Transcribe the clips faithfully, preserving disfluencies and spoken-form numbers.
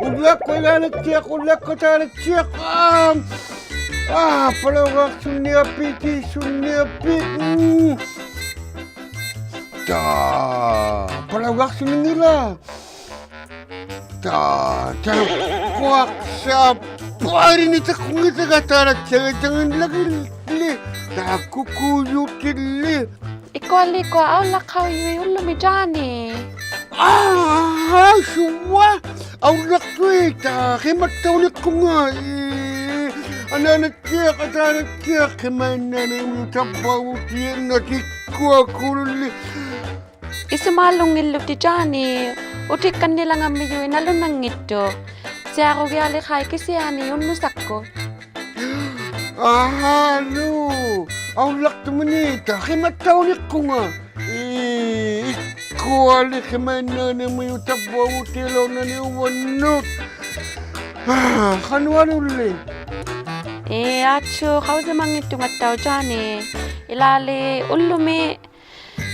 ᐅᓪᓛᒃᑯᑦ ᐃᓛᓕᑦᓯᐊᖅ, ᐅᓪᓛᒃᑯᑦ ᐃᓛᓕᑦᓯᐊᖅ. ᐋ, ᐋ, ᐸᓚᐅᒑᖅᓱᓐᓂᐊᐲᑦ, ᓱᓐᓂᐊᐲᑦ. ᒻᒻ. ᑕ, ᐸᓚᐅᒑᖅᓱᓐᓂᓚᒃ. ᑕ, ᑕ, ᑯᐊᖅᓴᑉ, ᐸᕆᓂ ᑕᑯᙱᑕᒐ ᑕᕋᑦᓴᒐ ᑕᖏᓪᓚᒋᓪᓕ, ᑕᑯᑯᔪᑎᓪᓕ. ᐃᒃᑯᐊᓕ ᐃᒃᑯᐊ ᐊᐅᓪᓚᖅᑲᐅᔪᐃᑦ ᐅᓪᓗᒥ ᔮᓂ. ᐋ, ᓱᕙ, ᐊᐅᓪᓚᖅᑐᐃᑦ, ᑕ, ᕿᒪᑦᑕᐅᓂᖅᑯᖓ, ᐄ, ᐊᓈᓇᑦᓯᐊᖅ, ᐊᑖᓇᑦᓯᐊᖅ, ᕿᒪᐃᓐᓇᓂᒧᑦ ᑕᕝᕙᐅᑎ ᐃᓐᓇᑎᒃᑯᐊᑯᓗᓪᓕ. ᐃᓱᒫᓗᙱᓪᓗᑎᑦ ᔮᓂ, ᐅᑎᒃᑲᓐᓂᓚᖓᒻᒥᔪᐃᑦ ᓇᓗᓇᙱᑦᑐᖅ. ᓯᐊᕈᒋᐊᓕᖃᐃ ᑭᓯᐊᓂ ᐅᓐᓄᓴᒃᑯᑦ. ᐊᕼᐊᓗ, ᐊᐅᓪᓚᖅᑐᒥᓃᑦ, ᕿᒪᑦᑕᐅᓂᖅᑯᖓ. ᐄ, ᐃᒃᑯᐊᓕ ᕿᒪᐃᓐᓇᓂᒧᑦ ᑕᕝᕙᐅᑎᓚᐅᕐᓇᓂ ᐅᕙᓐᓄᑦ. ᐋ, ᖃᓄᐊᓗᓪᓕ. ᐄ, ᐊᑦᓱ, ᖃᐅᔨᒪᙱᑦᑐᖓᑦᑕᐅᖅ ᔮᓂ. ᐃᓛᓕ ᐅᓪᓗᒥ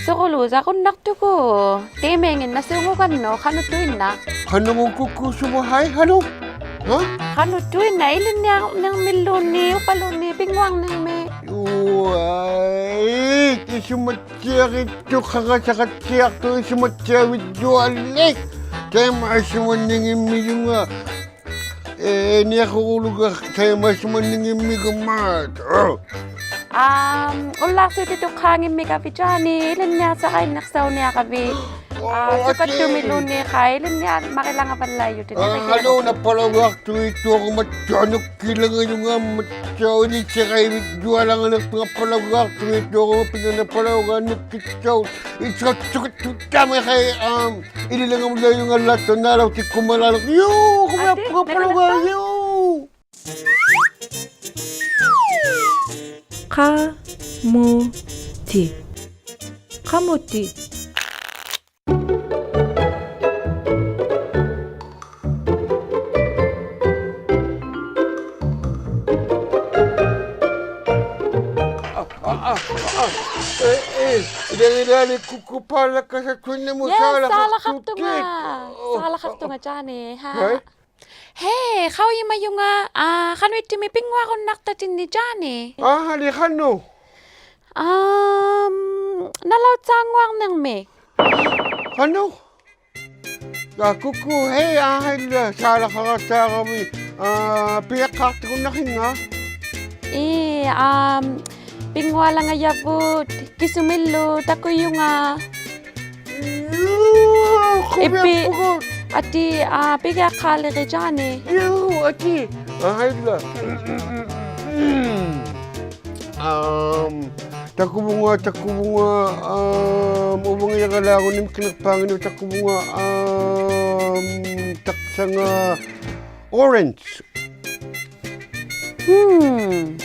ᓱᕈᓘᓴᕈᓐᓇᖅᑐᒍᑦ. ᑕᐃᒪᐃᙱᓐᓇᓲᖑᒐᓐᓄᒃ, ᖃᓄᑐᐃᓐᓇᖅ. ᖃᓄᖑᑯᑯᓱᒧᖅ ᕼᐊᐃ, ᖃᓄ? ᕼᐋ? ᖃᓄᑐᐃᓐᓇᖅ, ᐃᓕᓐᓂᐊᕐᓂᕐᒥᓪᓘᓐᓃᑦ, ᐅᐸᓪᓘᓐᓃᑦ, ᐱᙳᐊᕐᓂᕐᒥᒃ. ᐅᐊᐃ, ᐃᓱᒪᑦᓯᐊᕆᑦᑐᖅ, ᖃᕋᓴᖃᑦᓯᐊᖅᑐᖅ, ᐃᓱᒪᑦᓯᐊᕕᔾᔪᐊᓕᒃ. ᑕᐃᒪ ᐃᓱᒪᓂᙱᒻᒥᔪᖓ. ᐄ, ᓂᐊᖁᕈᓗᒐ ᑕᐃᒪ ᐃᓱᒪᓂᙱᒻᒥᒐᒪ. ᐋᒻ, ᐅᓪᓛᖅᓯᑎᑐᖅᑳᙱᒻᒥᒐᕕᑦ ᔮᓂ, ᐃᓕᓐᓂᐊᓴᕋᐃᓐᓇᖅᓴᐅᓂᐊᕋᕕᑦ. ᐋ, ᐋ, ᐊᑏ. ᓱᑲᑦᑐᒥᓪᓘᓐᓃᑦ ᖃᐃ, ᐃᓕᓐᓂᐊᒪᕆᓚᖓᕙᓪᓚᐃᔪᑎᑦ. ᐋ, ᕼᐊᓗ, ᓇ ᐸᓚᐅᒑᖅᑐᐃᑦᑐᖅ ᒪᑦᓴᖅ ᓄᒃᑭᓚᖓᔪᖓ ᒪᑦᓴᖅ ᐃᓕᑦᓯᕋᐃᕕᔾᔪᐊᓚᖓᓐᓇᖅᑐᖓ ᐸᓚᐅᒑᖅᑐᐃᑦᑐᖅ ᐱᓇ ᓇ ᐸᓚᐅᒑᖅ ᓄᒃᑭᑦᑕᐅᖅ. ᐃᓱᑲᑦᓱᑲᑦᑐᑦ ᑕᒪᐃ ᖃᐃ, ᐋᒻ, ᐃᓕᓚᖓᒧᓪᓚᔪᖓᓪᓚᑦᑐᖅ ᓈᓚᐅᑎᒃᑯᒪᓛᓗᒃ. ᔫ, ᖁᕕᐊᑉᐳᖓ ᐸᓚᐅᒑᖅ, ᔫ. ᖃᒧᑎ. ᖃᒧᑎ. ᐋ, ᐋ, ᐋ, ᐋ. ᐄ, ᐄ, ᐃᓛ, ᐃᓛ, ᐃᓛ, ᑯᑯ ᐸᓚᑲᓴᑐᐃᓐᓇᒧᑦ. ᔮᓂ, ᓵᓚᖃᖅᑐᖓ. ᓵᓚᖃᖅᑐᖓ ᔮᓂ, ᕼᐋ. ᕼᐊᐃ? ᕼᐃ, ᖃᐅᔨᒪᔪᖓ, ᐋ, ᖃᓄᐃᑦᑐᒥᒃ ᐱᙳᐊᕈᓐᓇᖅᑕᑦᑎᓐᓂᒃ ᔮᓂ. ᐊᕼᐊᓕ ᖃᓄᖅ? ᐋᒻ, ᓇᓚᐅᑦᓵᙳᐊᕐᓂᕐᒥᒃ. ᖃᓄᖅ? ᑕᑯᑯ, ᕼᐃ, ᐊᕼᐊᐃᓛ, ᓵᓚᖃᕋᑦᑕᕋᕕᑦ, ᐋ, ᐱᔭᖅᑳᖅᑐᒍᓐᓇᕿᙵ. ᐄ, ᐋᒻ, ᐱᙳᐊᓚᖓᔭᕗᑦ, ᑭᓱᒥᓪᓗ ᑕᑯᔪᖓ. ᔫ, ᐃᕝᕕᑦ, ᖁᕕᐊᑉᐳᖓ. ᐊᑏ, ᐋ, ᐱᒋᐊᖅᑳᓕᕆᑦ ᔮᓂ. ᔫ, ᐊᑏ. ᐊᕼᐊᐃᓛ. ᐋᒻ, ᑕᑯᕗᖓ, ᑕᑯᕗᖓ, ᐋᒻ, ᐅᕙᖓᔭᕋᓛᒍ ᓂᒥᒃᑭᓐᓂᖅᐹᖓᓂᒃ ᑕᑯᕗᖓ, ᐋᒻ, ᑕᒃᓴᖓ orange. ᕼᒻ.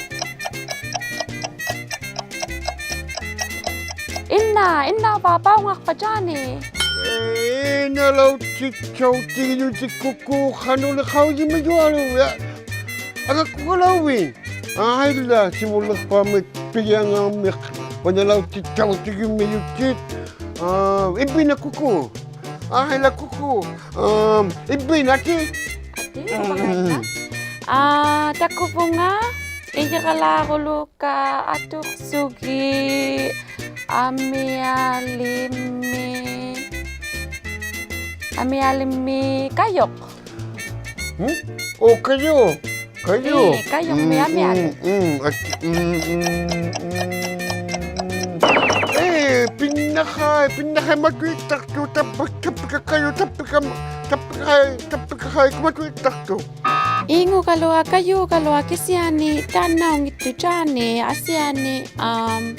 ᐃᓐᓇ, ᐃᓐᓇ ᐸ, ᐸᐅᖓᖅᐸ ᔮᓂ. ᐄ, ᓇᓚᐅᑎᑦᓴᐅᑎᒋᔪᑎᑦ ᑯᑯ, ᖃᓄᓕ ᖃᐅᔨᒪᔪᐊᓗᒃ. ᐊᒐᒃᑯᖓᓚᐅᕕᑦ. ᐊᕼᐊᐃᓛ, ᓯᕗᓪᓕᖅᐹᒥᒃ ᐱᒋᐊᖓᒥᒃ. ᐅᓇᓚᐅᑎᑦᓴᐅᑎᒋᒻᒥᔪᑎᑦ. ᐋ, ᐃᕝᕕᓐᓇ ᑯᑯ. ᐊᕼᐊᐃᓛ ᑯᑯ. ᐋ, ᐃᕝᕕᓐᓇᑎᑦ. ᐊᑏ, ᐅᕙᖓᐃᓐᓇ. ᐋ, ᑕᑯᕗᖓ, ᐃᔨᕋᓛᑯᓗᒃᑲ ᐊᑐᖅᓱᒋᑦ ᐊᒥᐊᓕᒻᒥ, ᐊᒥᐊᓕᒻᒥ ᑲᔪᖅ. ᕼᒻ? ᐆ, ᑲᔪᖅ. ᑲᔪᖅ. ᐄ, ᑲᔪᖅ, ᒻ, ᒥᐊ, ᒥᐊ. ᒻ, ᒻ, ᐊᑏ, ᒻ, ᒻ, ᒻ. ᐄ, ᐱᓐᓇᖃᐃ, ᐱᓐᓇᖃᐃ ᒪᑐᐃᑦᑕᖅᑐᖅ, ᑕᑉᐱ, ᑕᑉᐱᑲ ᑲᔪᖅ, ᑕᑉᐱᑲ, ᑕᑉᐱᑲᖃᐃ, ᑕᑉᐱᑲᖃᐃ ᒪᑐᐃᑦᑕᖅᑐᖅ. ᐃᖑᒐᓗᐊ, ᑲᔪᒐᓗᐊ, ᑭᓯᐊᓂ ᑖᓐᓇᐅᙱᑦᑐᖅ ᔮᓂ, ᐊᓯᐊᓂ, ᐊᒻ,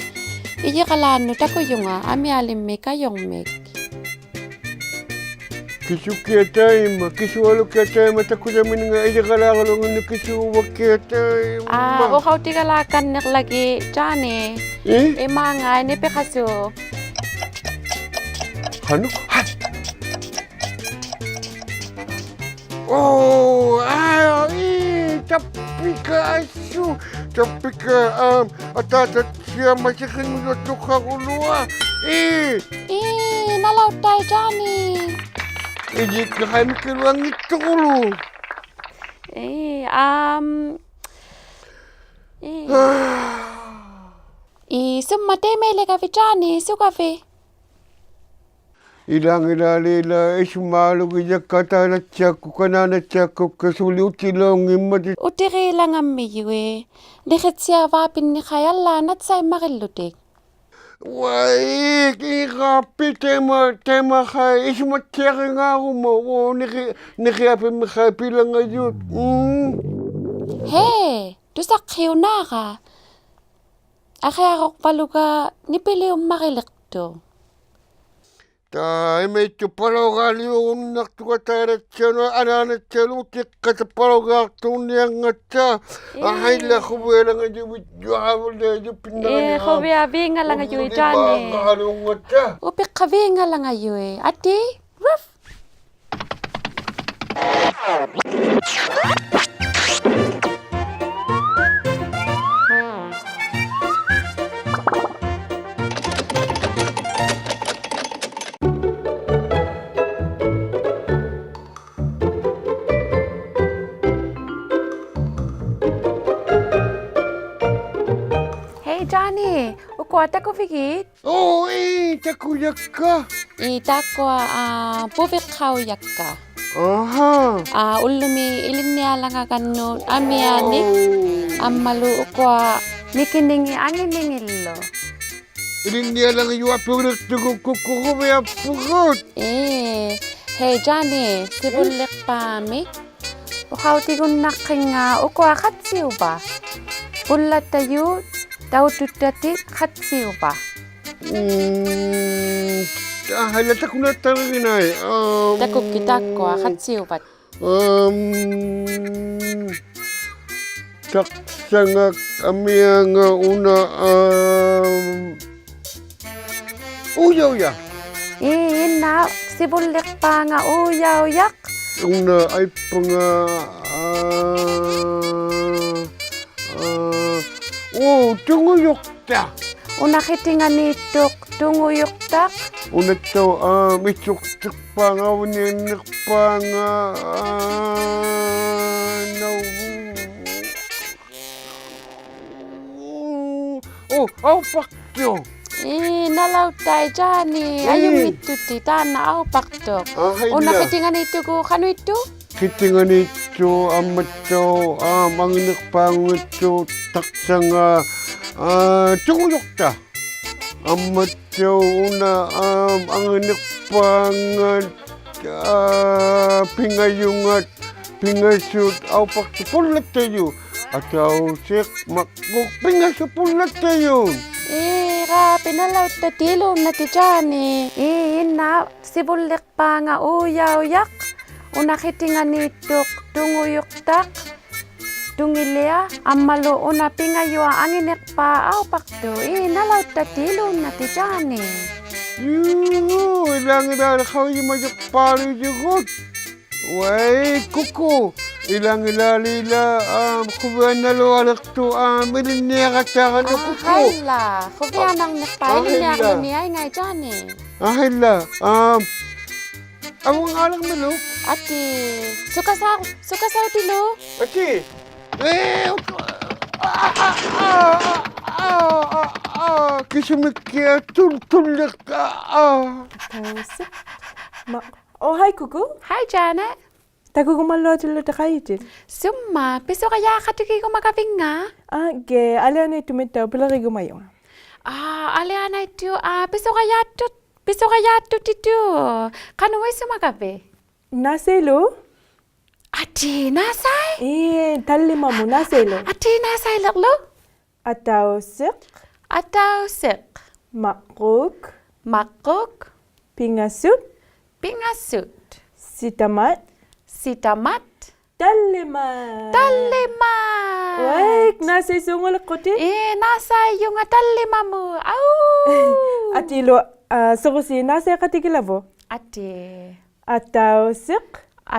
ᐃᔨᖃᓛᓐᓄᑦ ᑕᑯᔪᖓ, ᐊᒥᐊᓕᒻᒥᒃ ᑲᔪᕐᒥᒃ. ᑭᓱᑭᐊ ᑕᐃᒪ, ᑭᓱᐊᓗᑭᐊ ᑕᐃᒪ, ᑕᑯᔭᒥᓂᖓ ᐃᔨᖃᓛᖑᓗᖏᓐᓄᑦ ᑭᓱᕙᑭᐊ ᑕᐃᒪ. ᐋ, ᐅᖃᐅᑎᒐᓛᒃᑲᓐᓂᕐᓚᒋᑦ ᔮᓂ. ᐄ? ᐃᒫᖓᐃ ᓂᐱᖃᓲᖅ. ᖃᓄᖅ? ᕼᐊᐃ. ᐆ, ᐋ, ᐄ, ᑕᐱᑲ ᐊᓱ, ᑕᐱᑲ, ᐊᒻ, ᐊᑖᑕᑦᓯᐊᒪ ᓯᕿᙳᔪᐊᑐᖃᕈᓗᐊ, ᐄ. ᐄ, ᓇᓚᐅᑦᑕᐃᑦ ᔮᓂ. ᐃᔨᒃᑲ ᖃᐃᒥᑭᓗᐊᙱᑦᑐᑯᓗ. ᐄ, ᐊᒻ, ᐄ. ᐋ. ᐄ, ᓱᒻᒪᑦ ᑕᐃᒪᐃᓕᖅᑲᕕᑦ ᔮᓂ, ᓱᒐᕕᑦ? ᐃᓛᖏᓛᓕᓛ ᐃᓱᒫᓗᒋᔭᒃᑲ ᐊᑖᑕᑦᓯᐊᒃᑯᒃᑲ ᐊᓈᓇᑦᓯᐊᒃᑯᒃᑲ ᓱᓕ ᐅᑎᓚᐅᙱᒻᒪᑎᑦ. ᐅᑎᕆᓚᖓᒻᒥᔪᐃᑦ. ᓂᕿᑦᓯᐊᕙᐱᓐᓂᖃᐃ ᐊᓪᓛᑦ ᓇᑦᓴᐃᒻᒪᕆᓪᓗᑎᒃ. ᐅᐊᐃ, ᐃᖅᑲᐱᑦ ᑕᐃᒪ, ᑕᐃᒪᖃᐃ ᐃᓱᒪᑦᓯᐊᕆᙶᕈᒪ, ᐆ, ᓂᕿ-, ᓂᕿᐊᐱᒻᒥᖃᐃ ᐱᓚᖓᔪᑦ. ᒻᒻ. ᕼᐃ, ᑐᓴᕿᐅᓈᕋ. ᐊᕿᐊᕈᕙᓗᒐ ᓂᐱᓕᐅᒻᒪᕆᓕᖅᑐᖅ. ᑕᐃᒪᐃᑦᑐᖅ ᐸᓚᐅᒑᓕᐅᕈᓐᓇᖅᑐᖓ ᐊᑖᑕᑦᓯᐊᓄᑦ ᐊᓈᓇᑦᓯᐊᓗ ᐅᑎᖅᑲᑕ ᐸᓚᐅᒑᖅᑑᕐᓂᐊᖓᑦᑕ. ᐄ. ᐊᕼᐊᐃᓛ ᖁᕕᐊᓚᖓᔪᕕᑦ ᔪᐊᕙᓪᓕᐊᔪᑦ ᐱᓐᓇᖓᓂ. ᐄ, ᖁᕕᐊᕕᖓᓚᖓᔪᐃᑦ ᔮᓂ. ᐅᕝᕙᒃᑲᓗᖓᑕ. ᐅᐱᖅᑲᕕᖓᓚᖓᔪᐃᑦ. ᐊᑏ. Ruff. Hey, ᔮᓂ, ᐅᑯᐊ ᑕᑯᕕᒋᑦ? ᐆ, ᐄ, ᑕᑯᔭᒃᑲ. ᐄ, ᑖᒃᑯᐊ, ᐋ, ᐳᕕᖅᑲᐅᔭᒃᑲ. ᐊᕼᐊ. ᐋ, ᐅᓪᓗᒥ ᐃᓕᓐᓂᐊᓚᖓᒐᓐᓄᑦ ᐊᒥᐊᓂᒃ. ᐆ. ᐊᒻᒪᓗ ᐅᑯᐊ ᓂᑭᓂᖏᑦ ᐊᖏᓂᖏᓪᓗ. ᐃᓕᓐᓂᐊᓚᖓᔪᐊᐱᐅᓕᖅᑐᒍᑦ ᑯᑯᕈᕕᐊᐳᒍᑦ. ᐄ, hey, ᔮᓂ, ᓯᕗᓪᓕᖅᐹᒥᒃ. ᐅᖃᐅᑎᒍᓐᓇᖅᑭᙵ ᐅᑯᐊ ᖃᑦᓯᐅᕙ. ᐳᓪᓚᑦᑕᔪᑦ, ᑕᐅᑐᑦᑕᑎᑦ ᖃᑦᓯᐅᕙ. ᒻᒻ, ᑕᕼᐊᐃᓛ ᑕᑯᓐᓇᑕᕆᒋᓇᐃ. ᐊᒻ, ᑕᑯᒃᑭᑦ ᑖᒃᑯᐊ ᖃᑦᓯᐅᕙᑦ. ᐊᒻ, ᑕᖅᓴᖓ ᐊᒥᐊᖓ ᐅᓇ, ᐊᒻ, ᐅᔭᐅᔭᖅ. ᐄ, ᐃᓐᓇ ᓯᕗᓪᓕᖅᐹᖓ ᐅᔭᐅᔭᖅ. ᐅᓇ ᐊᐃᑉᐸᖓ, ᐋ, ᐋ, ᐆ, ᑐᖑᔪᖅᑕᖅ. ᐅᓇ ᕿᑎᖓᓃᑦᑐᖅ ᑐᖑᔪᖅᑕᖅ. ᐅᓇᑦᑕᐅᖅ, ᐊᒻ, ᐃᑦᓱᖅᑎᖅᐹᖓ, ᐅᓂᐊᓐᓂᖅᐹᖓ, ᐋ, ᓇᐅ-, ᐆ, ᐊᐅᐸᖅᑐᖅ. ᐄ, ᓇᓚᐅᑦᑕᐃᑦ ᔮᓂ, ᐄ. ᐊᔪᙱᑦᑐᑎᑦ ᑖᓐᓇ ᐊᐅᐸᖅᑐᖅ. ᐊᕼᐊᐃᓛ. ᐅᓇ ᕿᑎᖓᓃᑦᑐᒍ ᖃᓄᐃᑦᑐᖅ? ᕿᑎᖓᓃᑦᑐᖅ, ᐊᒻᒪᑦᑕᐅᖅ, ᐊᒻ, ᐊᖏᓂᖅᐹᖑᙱᑦᑐᖅ, ᑕᖅᓴᖓ, ᐋ, ᑐᖑᔪᖅᑕᖅ. ᐊᒻᒪᑦᑕᐅᖅ ᐅᓇ, ᐊᒻ, ᐊᖏᓂᖅᐹᖓᑦ, ᐋ, ᐱᖓᔪᖓᑦ, ᐱᖓᓱᑦ, ᐊᐅᐸᖅᑐᖅ ᐳᓪᓚᑦᑕᔪᑦ. ᐊᑕᐅᓯᖅ, ᒪᕐᕉᒃ, ᐱᖓᓱᑦ ᐳᓪᓚᑦᑕᔪᑦ. ᐄ, ᖃᐱ ᓇᓚᐅᑦᑕᑎᓘᓐᓇᑎᑦ ᔮᓂ. ᐄ, ᐃᓐᓇ ᓯᕗᓪᓕᖅᐹᖓ ᐅᔭᐅᔭᖅ. ᐅᓇ ᕿᑎᖓᓃᑦᑐᖅ ᑐᖑᔪᖅᑕᖅ. ᑐᖏᓕᐊ, ᐊᒻᒪᓗ ᐅᓇ ᐱᖓᔪᐊ ᐊᖏᓂᖅᐹᖅ ᐊᐅᐸᖅᑐᖅ. ᐄ, ᓇᓚᐅᑦᑕᑎᓘᓐᓇᑎᑦ ᔮᓂ. ᔫ, ᐃᓚᖏᓛᓕ ᖃᐅᔨᒪᔪᖅᐹᓗᔪᒍᑦ. ᐅᐊᐃ, ᑯᑯ. ᐃᓚᖏᓛᓕᓛ, ᐊᒻ, ᖁᕕᐊᓇᓗᐊᓕᖅᑐᖅ, ᐊᒻ, ᐃᓕᓐᓂᐊᕋᑖᕋᓗ ᑯᑯ. ᐊᕼᐊᐃᓛ, ᖁᕕᐊᓇᕐᓂᖅᐹᖅ, ᐊᕼᐊᐃᓛ. ᐃᓕᓐᓂᐊᕐᓂᒥᒃ ᐊᐃᙵᐃ ᔮᓂ. ᐊᕼᐊᐃᓛ, ᐊᒻ, ᐊᕗᖓᓕᕐᒥᓗ. ᐊᑏ, ᓱᑲᓴᐅ-, ᓱᑲᓴᐅᑎᓗ. ᐊᑏ. ᐄ, ᐅ-, ᐋ, ᐋ, ᑭᓱᒥᒃᑭᐊᖅ ᑐᓪ-, ᑐᓪᓕᖅ-, ᐋ, ᐋ. ᑕᐅᓯ. ᒪ-, ᐆ, hi, ᑯᑯ. Hi, Janet. ᑕᑯᒍᒪᓗᐊᖅᑐᓪᓗᑕ ᖃᐃᔨᑎᑦ. ᓱᒻᒪᑦ, ᐱᓱᕋᔮᖃᑐᒌᒍᒪᒐᕕᙵ? ᐋ, ᑭ, ᐊᓕᐊᓇᐃᑦᑐᒥᑦᑕᐅᖅ ᐱᓕᕆᒍᒪᔪᖓ. ᐋ, ᐊᓕᐊᓇᐃᑦᑐᖅ, ᐋ, ᐱᓱᕋᔮᑦᑐ-, ᐱᓱᕋᔮᑦᑐᑎᑐᑦ. ᖃᓄᖅ ᐃᓱᒪᒐᕕᑦ? ᓇᓴᐃᓗ. ᐊᑏ, ᓈᓴᐃ. ᐄ, ᑕᓪᓕᒪᒧᑦ ᓈᓴᐃᓗ. ᐊᑏ, ᓈᓴᐃᓕᕐᓗ. ᐊᑕᐅᓯᖅ. ᐊᑕᐅᓯᖅ. ᒪᕐᕉᒃ. ᒪᕐᕉᒃ. ᐱᖓᓱᑦ. ᐱᖓᓱᑦ. ᓯᑕᒪᑦ. ᓯᑕᒪᑦ. ᑕᓪᓕᒪᑦ. ᑕᓪᓕᒪᑦ. ᐅᐊᐃᒃ, ᓈᓴᐃ ᓱᖑᓕᖅᑯᑎᑦ. ᐄ, ᓈᓴᐃᔪᖓ ᑕᓪᓕᒪᒧᑦ. ᐊᐅ. ᐊᑏᓗ, ᐋ, ᓱᕈᓰᑦ ᓈᓴᐃᖃᑎᒋᓚᕗᑦ. ᐊᑏ. ᐊᑕᐅᓯᖅ.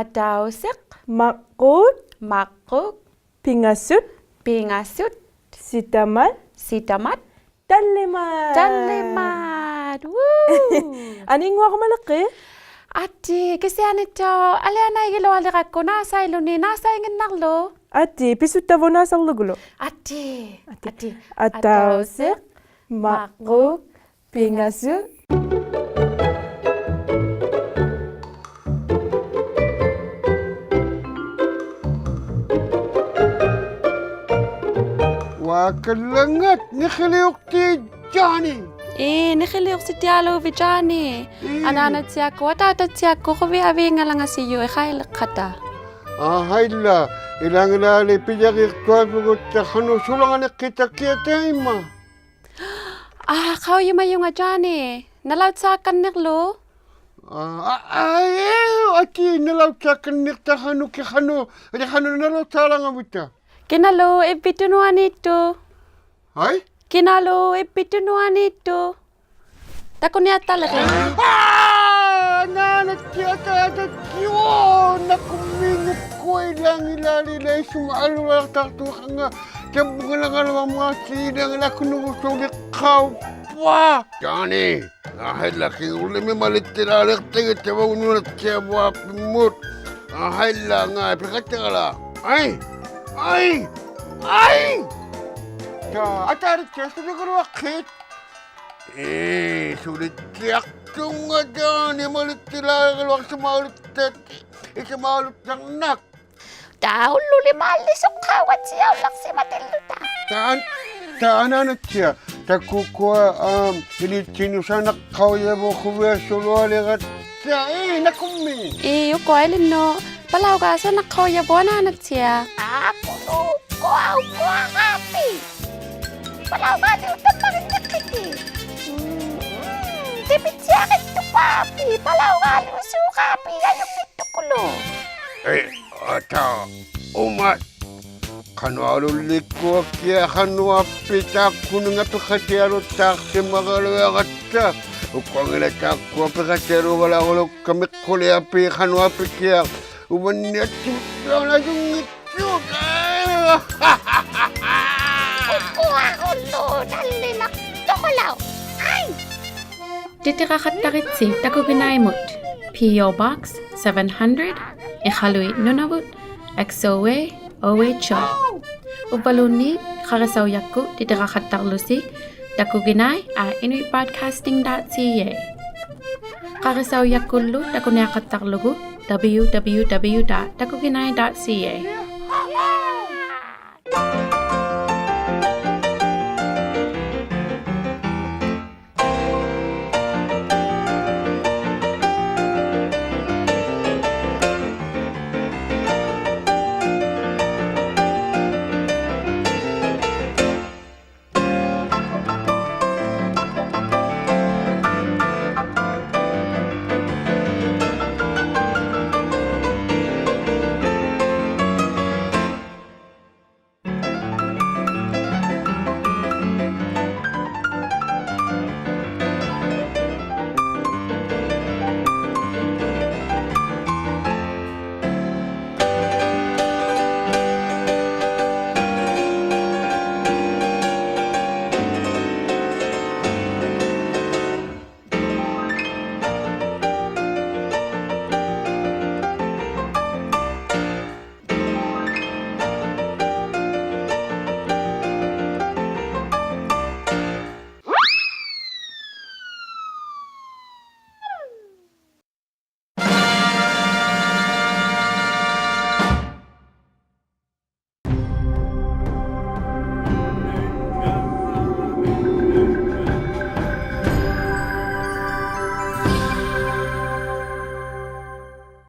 ᐊᑕᐅᓯᖅ. ᒪᕐᕉᒃ. ᒪᕐᕉᒃ. ᐱᖓᓱᑦ. ᐱᖓᓱᑦ. ᓯᑕᒪᑦ. ᓯᑕᒪᑦ. ᑕᓪᓕᒪᑦ. ᑕᓪᓕᒪᑦ. ᕘ. ᐊᓂᙳᐊᕈᒪᓕᖅᑭᑦ. ᐊᑏ, ᑭᓯᐊᓂᑦᑕᐅᖅ ᐊᓕᐊᓇᐃᒋᓗᐊᓕᕋᒃᑯ ᓈᓴᐃᓗᓂ ᓈᓴᐃᖏᓐᓇᕐᓗ. ᐊᑏ, ᐱᓱᑦᑕᕗᑦ ᓈᓴᕐᓗᒍᓗ. ᐊᑏ, ᐊᑏ, ᐊᑏ. ᐊᑕᐅᓯᖅ, ᐊᑕᐅᓯᖅ, ᒪᕐᕉᒃ, ᒪᕐᕉᒃ, ᐱᖓᓱᑦ. ᐅᐊᑲᓪᓚᖓᑦ, ᓂᕿᓕᐅᖅᑎᑦ ᔮᓂ. ᐄ, ᓂᕿᓕᐅᖅᓯᑎᐊᓘᕕᑦ ᔮᓂ. ᐄ. ᐊᓈᓇᑦᓯᐊᒃᑯᑦ ᐊᑖᑕᑦᓯᐊᒃᑯᑦ ᖁᕕᐊᕕᖓᓚᖓᓯᔪᑦ ᐃᖃᐃᓕᖅᑲᑕ. ᐋᕼᐊᐃᓛ, ᐃᓚᖏᓛᓕ ᐱᔭᕇᖅᑐᐊᕕᒍᑦᑕ ᖃᓄᖅ ᓱᓚᖓᓂᖅᑭᑕ ᑭᐊ ᑕᐃᒪ. ᐋ, ᖃᐅᔨᒪᔪᖓ ᔮᓂ, ᓇᓚᐅᑦᓵᒃᑲᓐᓂᕐᓗ. ᐋ, ᐋ, ᐊᑏ, ᓇᓚᐅᑦᓵᒃᑲᓐᓂᖅᑕ ᖃᓄᖅ ᑭ ᖃᓄᖅ, ᐊᓕ ᖃᓄᖅ ᓇᓚᐅᑦᓵᓚᖓᕕᑕ. ᑭᓇᓗ ᐃᕝᕕᑦ ᑐᓄᐊᓃᑦᑐᖅ. ᐊᐃ? ᑭᓇᓗ ᐃᕝᕕᑦ ᑐᓄᐊᓃᑦᑐᖅ. ᑕᑯᓂᐊᑦᑕᓕᕆᑦ. ᐋ! ᓈᓇᑦᓯᐊᖅ ᐊᑖᑕᑦᓯᐅᒃ, ᓇᑯᕐᒦᒃ ᖁᕕᐊᓕᓚᐃᓱᒪ ᐊᓗᐊᖅᑕᖅᑐᖃᖓ, ᑕᕝᕗᖓᓚᖓᓗᐊᒻᒪᑦᓯ ᐃᓚᖏᓛᒃᑯᓄᒍᓱᓕᖅᑲᐅᕙ. ᔮᓂ, ᐋᕼᐊᐃᓛ ᑭᖑᓪᓕᒻᒥᒃ ᒪᓕᑦᑎᓛᓕᖅᑎᒋᑦ ᑕᕝᕙᐅᓄᓇᑦᓯᐊᕙᐱᒻᒧᑦ. ᐋᕼᐊᐃᓛ ᖓᐃ ᐱᖃᑦᑕᕋᓛᒃ. ᐊᐃ! ᐊᐃ! ᐊᐃ! ᑕ, ᐊᑖᑕᑦᓯᐊᖅ ᓱᓕᖓᓗᐊᖅᑭᑦ. ᐄ, ᓱᓕᑦᓯᐊᖅᑐᖓ ᔮᓂ ᒪᓕᑦᑎᓛᓕᖓᓗᐊᖅ ᐃᓱᒪᓗᑦᑕ, ᐃᓱᒪᓗᑦᑕᕐᓇᖅ. ᑕ ᐅᓪᓗᓕᒫᓪᓕ ᓱᖅᑲᐅᒐᑦᓯᐊᓚᐅᖅᓯᒪᑎᓪᓗᑕ. ᑖᓐ, ᑕ ᐊᓈᓇᑦᓯᐊᖅ, ᑕᑯᒃᑯᐊ, ᐊᒻ, ᐃᓕᑦᓯᓄᑦ ᓴᓇᖅᑲᐅᔭᕗᑦ ᖁᕕᐊᓱᓗᐊᓕᕋᑦᑕ, ᐄ, ᓇᑯᕐᒦᒃ. ᐄ, ᐅᑯᐊ ᐃᓕᓐᓄᑦ, ᐸᓚᐅᒑᓲ ᓴᓇᖅᑲᐅᔭᕗᑦ ᐊᓈᓇᑦᓯᐊᖅ. ᐊᑯᓗᒃ, ᐅᑯᐊ, ᐅᑯᐊ ᖃᐱ. ᐸᓚᐅᒑᓕᐅᖅ ᑕᒪᕆᓐᓂᖅᑭᑎ. ᒻᒻ, ᑎᐱᑦᓯᐊᕆᑦᑐᖅ ᖃᐱ, ᐸᓚᐅᒑᓕᐅᖅᓲ ᖃᐱ, ᐊᔪᙱᑦᑐᑯᓗᒃ. ᐄ, ᐊᑕ, ᐅᒪ. ᖃᓄᐊᓗᓕᒃᑯᐊᑭᐊᖅ ᖃᓄᐊᐱᒃ ᑖᒃᑯᓂᖓ ᐱᖃᑎᐊᓗᑦᑕᖅᓯᒪᒐᓗᐊᕋᑦᑕ. ᐅᑯᐊᙱᓚᖅ ᑖᒃᑯᐊ ᐱᖃᑎᐊᓗᒐᓚᐅᕋᓗᒃᑲ ᒥᖅᑯᓕᐊᐱᒃ ᖃᓄᐊᐱᑭᐊᖅ. ᐅᕙᓐᓂᒃ ᐊᑦᓯᕗᖓ ᐊᔪᙱᑦᑐᖅ. ᐅᑯᐊ ᐅᓪᓗ ᓇᓪᓕᓇᖅᑐᑯᓗᒃ. ᐊᐃ! ᑎᑎᕋᖃᑦᑕᕆᑦᓯ ᑕᑯᒋᓇᐃᒧᑦ, P O Box seven hundred, ᐃᖃᓗᐃᑦ ᓄᓇᕗᑦ, X O A, O H O. ᐅᕝᕙᓘᓐᓃᑦ ᖃᕆᓴᐅᔭᒃᑯᑦ ᑎᑎᕋᖃᑦᑕᕐᓗᓯ takuginai at inuitbroadcasting dot C A. ᖃᕆᓴᐅᔭᒃᑯᓪᓗ ᑕᑯᓂᐊᖃᑦᑕᕐᓗᒍ W W W dot takuginai dot C A.